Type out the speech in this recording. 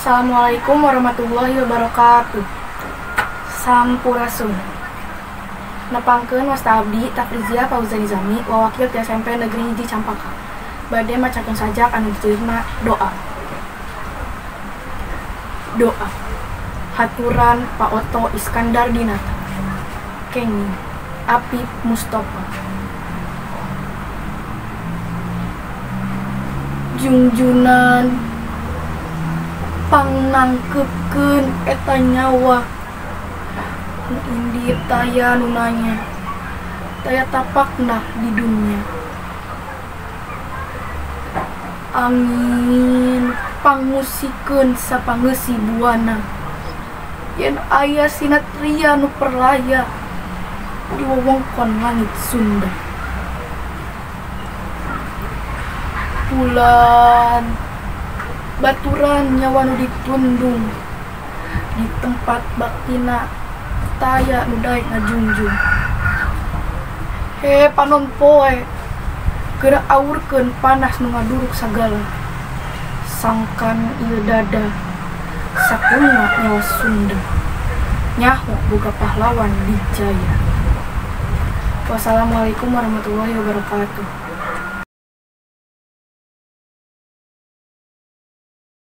Assalamualaikum warahmatullahi wabarakatuh. Sampurasun. Nepangkeun wasta abdi Tafrizia Fauzanizami, wawakil ti SMP Negeri 1 Campaka. Bade macakeun sajak anu diterima doa. Doa. Haturan Pak Oto Iskandar Dinata. Kenging Apip Mustofa. Jungjunan pangnangkepkeun eta nyawa nu indit taya nu nanya taya tapakna di dunya. Angin pangmusikeun sapangeusi buana yen aya sinatria nu perlaya di wewengkon langit Sunda. Bulan baturan nyawa nu ditundung di tempat baktina taya nu daek ngajungjung. He panon poe geura awurkeun panas nu ngaduruk sagala sangkan ieu dada sakumna nyawa Sunda nyaho boga pahlawan dijaya. Wassalamualaikum warahmatullahi wabarakatuh.